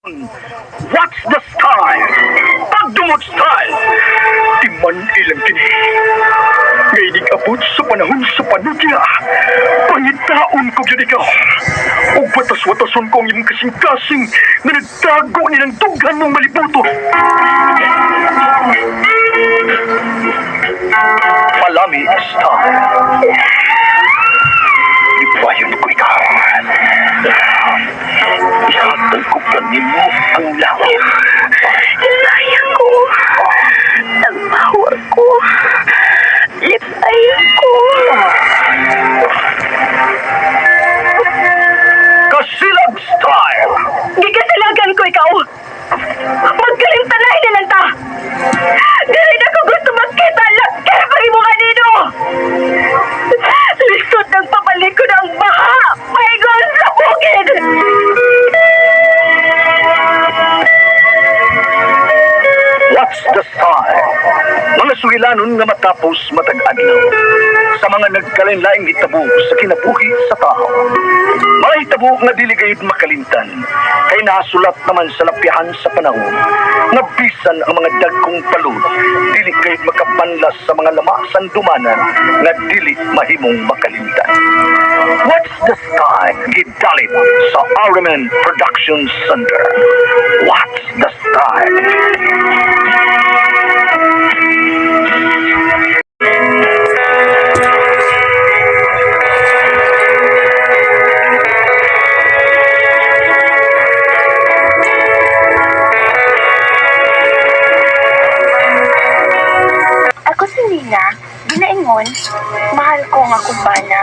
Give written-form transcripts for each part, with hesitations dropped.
What's the style? Pagdumot style! Timan ilang kini. Ngaydig abot sa panahon sa panudya. Pangitaon ko gyud ikaw. Ug batas-watason ko ang imong kasing-kasing nga nagtago ni ng dughan mong malibuto. Palami style. Ipayon ko ikaw. Ihatag ko kanimo ang langit. Lipay ko. Nagbawa ko. Lipay ko. Kasilag style! Gikasilagan ko ikaw. Magkalimtanay na lang ta. Dili na ko gusto magkita laki pag imo kanino. Lisod ng pabalik ko ng baha. Paingon sa bukid. What's the style? Mga sugilanon nga matapos matag adlaw sa mga nagkalain-laing hitabo sa kinabuhi sa tao. Mga hitabo nga dili gayud makalimtan kay nasulat naman sa lapyahan sa panahon nga bisan ang mga dagkong palud dili gayud makapanlas sa mga lamasan dumanan nga dili mahimong makalimtan. What's the style? Gidalit sa Armen Production Center. What's the style? Ako si Nina, ginaingon, mahal ko ang akong bana.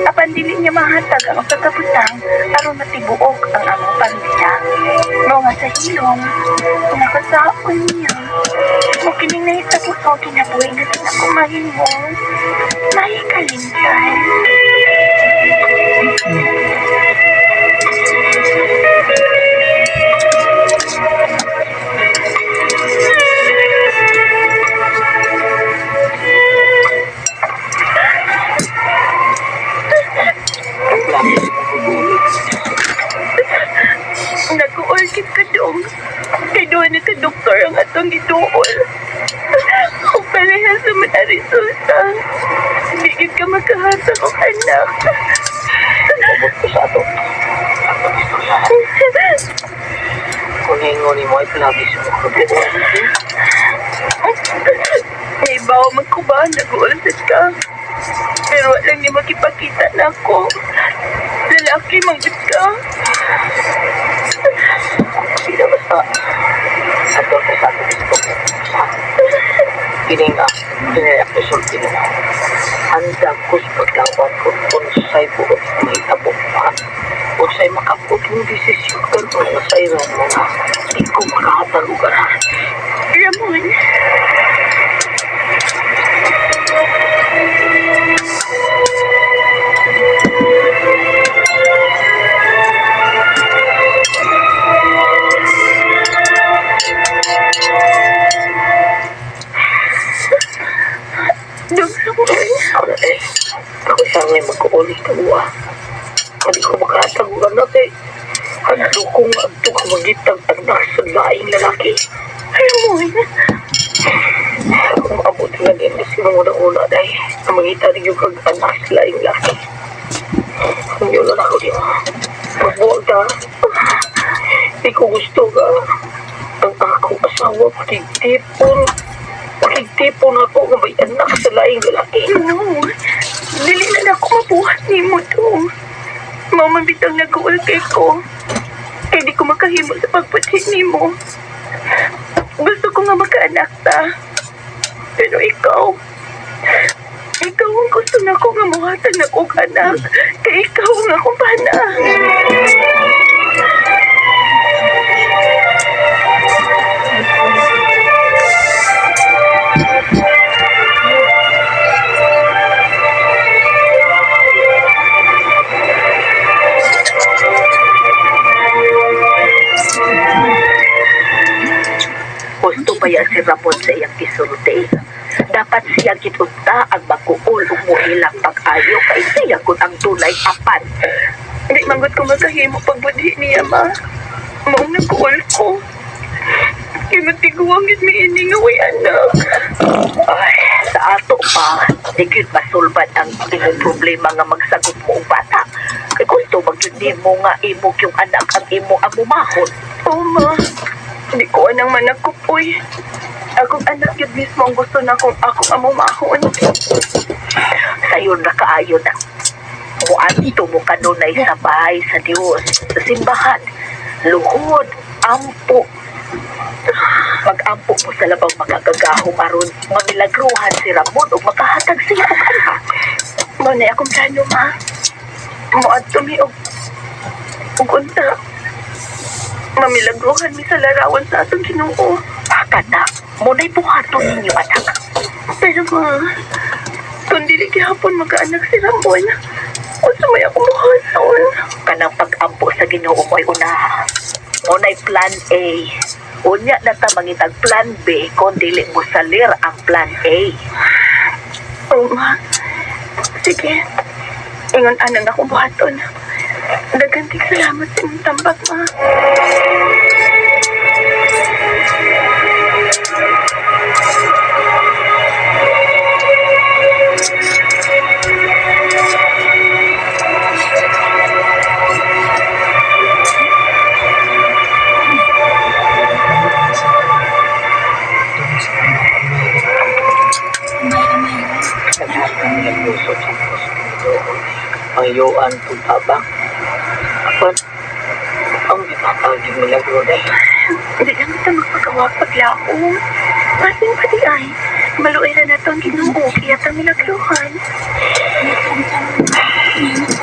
Apan dili niya mahatag ang usa ka butang aron matibuok ang among pamilya. Mao nga sa hilom, nakasaon niya. Mo kining nahitabo sa akong kinabuhi nga di na ko mahimong mahikalimtan. Nag-uulkit ka dong. Kay doon ni sa doktor ang atong giduol. Kung parehas naman ang resulta, hindi gid ka makahatag og anak. Ubot ko sa ato. Atong istoryahan. Kung ingon mo ay palagi sa mga kabuuan. Naibaw man ko ba, nag-uulsad ka. Pero wala niya makipakita na ako. Lalaki, manggit ka. Sila basta sa ato sa ato gusto. Kining ah, kini ako sulti na. Handa ko sa paglawan ko unsay buot mahitabo pa. Unsay makabot ng desisyon karon unsay ra mga di ko makahatag og anak. Ramon, Dong Ramon. Ako eh, ako siya ngayon mag-uuli ka buwa. Hindi ko makahatag og anak eh. Adto kong adto ka magitag anak sa laing lalaki. Ramon. Kung maabot na din kasi nung una-una dahil na mangita rin yung kag anak sa laing laki. Ang yun na ako niya. Magbuwag ka. Di ko gusto ka. Ang akong asawa pakigtipon. Pakigtipon ako nga may anak sa laing lalaki. No, dili na ako mabuhat nimo to. Mao man bitang nag-uol kay ko. Kay di ko makahimo sa pagpatid nimo. Gusto ko nga makaanak ta. Pero ikaw, ikaw ang gusto na ko nga muhatag na kog anak. Kay ikaw ang akong bana. Husto pa yan si Ramon sa iyang gisulti. Dapat siya gitunta ang makuol ug muhilak pag-ayo kay siya kun ang tunay apan. Di manggod ko makahimo pagbudhi niya, ma. Mao nagkuol ko. Kay matiguang gid mi ini nga way anak. Ay, sa ato pa, di gyud masulbad ang imong problema nga magsagot mo og bata. Kay gusto man gyud nimo nga imo yung anak ang imo amumahon. Oo, ma. Di ko anang manakupoy. Akong anak yun mismo ang gusto na kung akong amumahon. Sayon ra kaayo na. Muadto mo kanunay sa bahay sa Dios, sa simbahan. Luhod, ampo. Mag-ampo mo sa labang makagagahom aron mamilagruhan si Ramon ug makahatag siya og anak. Mao na akong plano, ma. Muadto mi og unta. Mamilagruhan mi sa larawan sa atong Ginoo. Baka na, muna'y buhaton ninyo anak. Pero ma, kung dili gihapon magkaanak si Ramon, unsa may akong buhaton? Kanang pag-ampo sa Ginoo mo'y unaha. Muna'y plan A. Unya na ta mangitag plan B kung dili mo salir ang plan A. Oo, ma. Sige. Ingon anang akong buhaton. Daghan tig salamat sa imong tambak, ma. Daghan kami naglusot sa hospital. Pangayuan kong tabang. Apan, ang gipatag yung milagro dahil. Hindi lang kita magpagawa paglaom. Basin pa di ay, maluoy na nato ang Ginoo kaya ta milagruhan.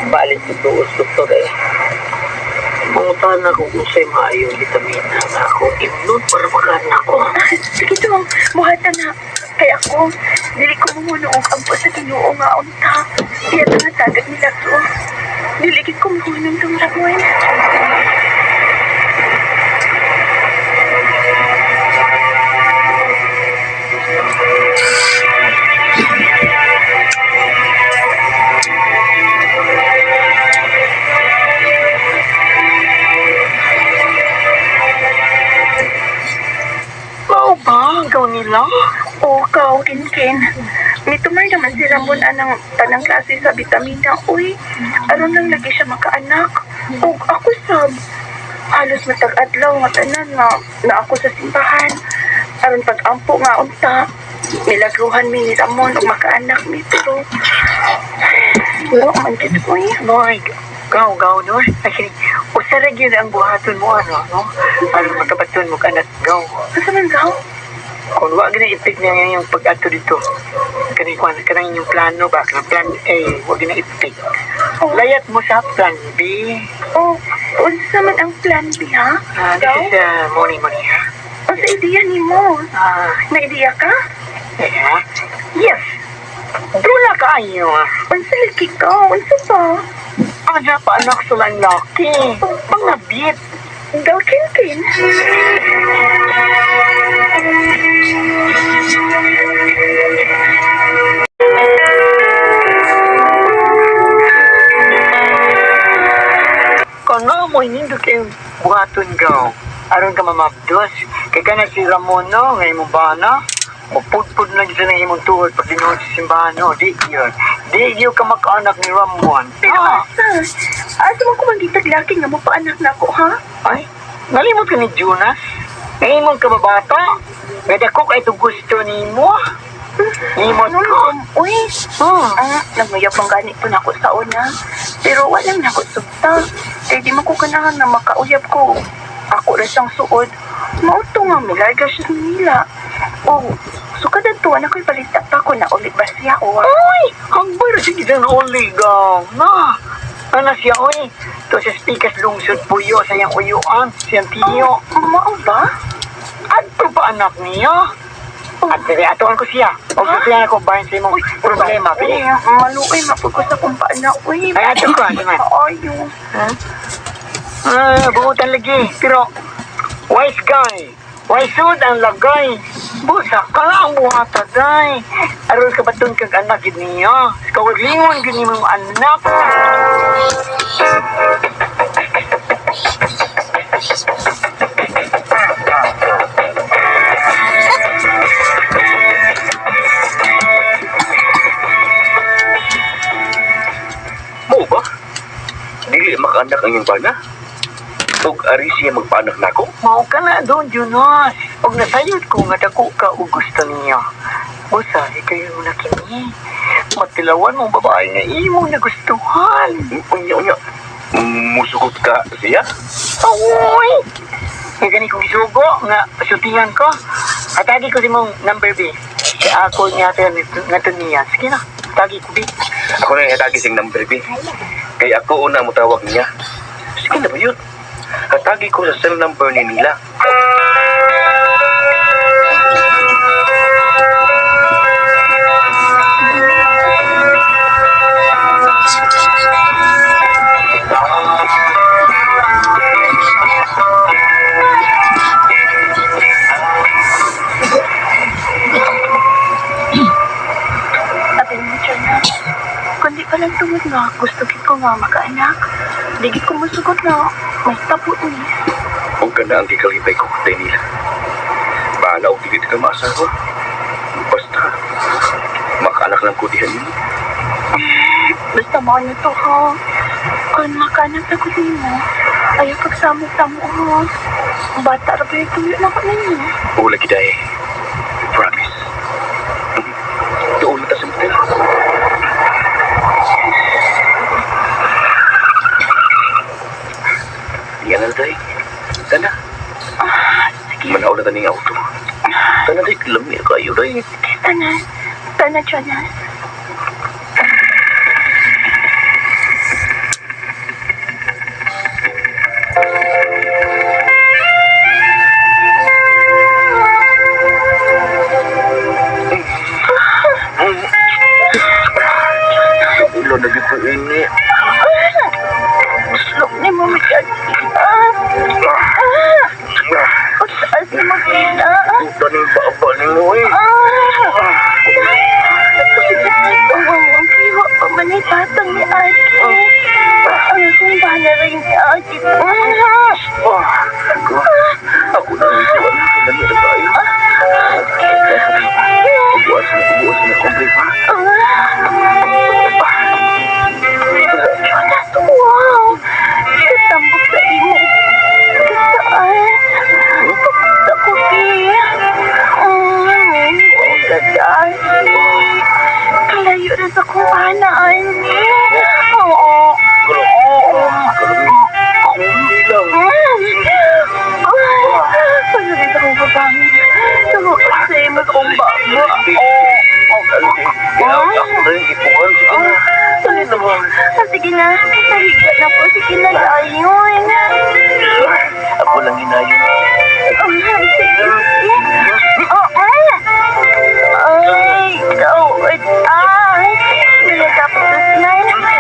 Balik ko tuos, doktor eh. Mangutan ako kung sa'y maayong vitamina na ako. Imnon para makaan ako. Ah, sige dong, buhatan na. Kaya ako, dili ko mumuno og ampo sa Ginoo nga unta. Kaya ta nga tagad milagro. Dili gid ko muhunong tong Ramon. Mao ba ang gaw nila? O kaw, Kinkin. Mitumay naman si Ramon anang tanang klase sa bitamina. Uy, aron lang lagi siya makaanak. O ako sab. Halos matag adlaw nga tanan nga na ako sa simbahan. Aron pag-ampo nga unta. Milagruhan mi ni Ramon og makaanak mi pero wa man gid uy. Noy, gaw, gaw, no? Ay, usara gyud ang buhaton mo, ano, no? Aron makabaton mo ka anak, gaw. Asa man gaw? Kung wag na ipig na yung pag-ato dito, kanang kwan, kanang inyong plano ba, kanang plan A, wag na ipig. Oh, Layat mo sa plan B. oh, unsa man ang plan B ha? Ah, Gaw? this is money, money, ha? Unsa ideya nimo? Ah, May ideya ka? eh, yes! Dula kaayo, ah. Unsa lagi ka? Unsa pa? Ana pa anak sa lalaki. Pangabit. Gaw, Kinkin. Kano mo nindot kayong buhaton gaw. Aron ka mamabdos. Kay kana si Ramon no, nga imong bana. Mupudpud na gyud sa nang imong tuhod pag dinuod sa simbahan no. Di yun. Di yun ka makaanak ni Ramon. Pero Ah, asa? Asa man ko mangitag laki nga mo paanak na ako, ha? ay, nalimot ka ni Jonas. Nga imong kababata. Nga dako kay itong gusto nimo. Nimot Ano ko. Uy, ah, nagmayap ang gani po nako sa una. Pero walang nako sugta. Kay di man ko ganahan na makauyab ko. Ako ra siyang suod. Mauto nga milarga siya sa Manila. O, sukad adto na ko'y balita pa ko na ulit ba siya o Uy! Hambay ra sige dyan uli gaw. Na! Ana siya, uy. To sa speakers lungsod puyo sa iyang uyuan, siyang tiyo. Mao ba? Adto pa anak niya. At dili atuan ko siya. O siya ako bahin sa imong problema. Uy, Pili. maluoy mapud ko sa kong paana. Uy, Ay, ato ko, ato man. Ayo. Ah, buutan lagi. Pero, wise guy. Wise sud ang lagay. Busa ka ang buhata, day. Aron ka baton kag anak gid niya. Kawaglingon gid nimo anak. Ang iyang bana? Ug ari siya magpaanak nako? Mao ka na doon, Jonas. Og nasayod ko nga dako ka og gusto niya. Usa, kayo na kini. Matilawan mong babae nga imo nagustuhan. Unya, unya. Musugot ka siya? Uy! Kaya gani kong isugo nga sultihan ko. Atagi ko si mong number B. Siya ako niya nga niya. Sige na, atagi ko B. Ako na hatagi siyang number B. Kay ako una mo tawag niya. Sige na ba yun? Hatagi ko sa cell number ni nila. Sabi mo, Jonas, kundi pa lang tungod nga, gusto gid ko nga makaanak. Di gid ko musugot na may tapo ni. Huwag ka na ang gikalipay ko kay nila. Bahala og dili ka maasawa. Basta, makaanak lang ko dihan nimo. Basta mo na to, ha? Kung makaanak na ko nimo, ayaw pagsamok-samo, ha? Bata ra ba yung tuyo na ko ninyo? Ula kita eh. Promise. Doon na ta sa motel. Yan na day. Tana. Sige, Manaw na taning auto. Tana day, lami kayo day. sige, tana. Tana, Jonas. Ulo na gyud ko ini. Slok ni mo, Michelle. Ah! Ah! Ang taas ni mo, Tina. Taning baba nimo eh. Ah! Ang kiwa pa man ay batang ni Ate. Ang akong bana rin ni Ate. Ah, ako, ako na ang ito. Lami na tayo. Ubuas na, ubuas na, kumplay pa. Jonas, wow! Katambok sa imo. Kasaan? Sa kubi. Kasaan? Kalayo na sa kong banaan ni. Oo. Pagdating sa kong babangin, tumutok sa imo sa kong baba. Sige na, nahigda na po. Sige na, dayon. Ako lang hinayon. Oh, sige. Oh, ah. Ay, gawad. Ah, nagkapos na.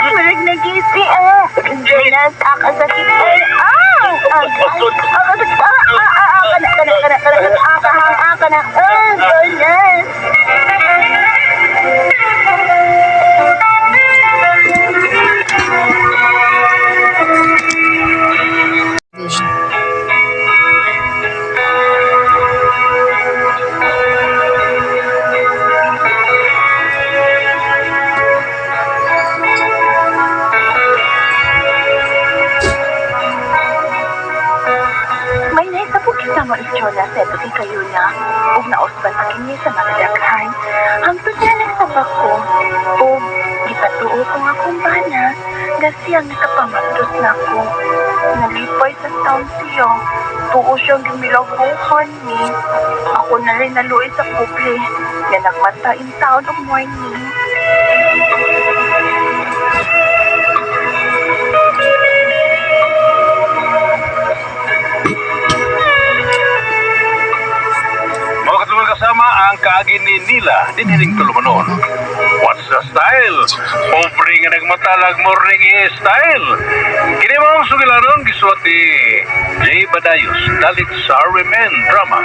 Murag nagising. Ah, Jonas, akasakit. Ay, ah! Ah, akasakit. Ah, ah, ah, ah, kana, kana, kana, kana, kana, ah, kahang, ah, kana. Ah, Jonas. May naisa po kita mo Jonas sa ito kayo na ug nausban pa kini sa mga daghan. Hangtod nga nagsabak ko ug gipatuo ko nga akong bana nga siyang nakapamakdos na ko. Nalipay sa taon siya. Tuo siyang gimilaguhan ni. Ako na rin naluoy sa kuble nga nagmata in town og morning. Mga katulong kasama ang kaagi ni Nila dinhiling tulumanon. What's the style? Pobre nga nagmatalag morning style. Kini mga sugilanon gisuwat ni Jay Badayos dalit sa RMN Drama.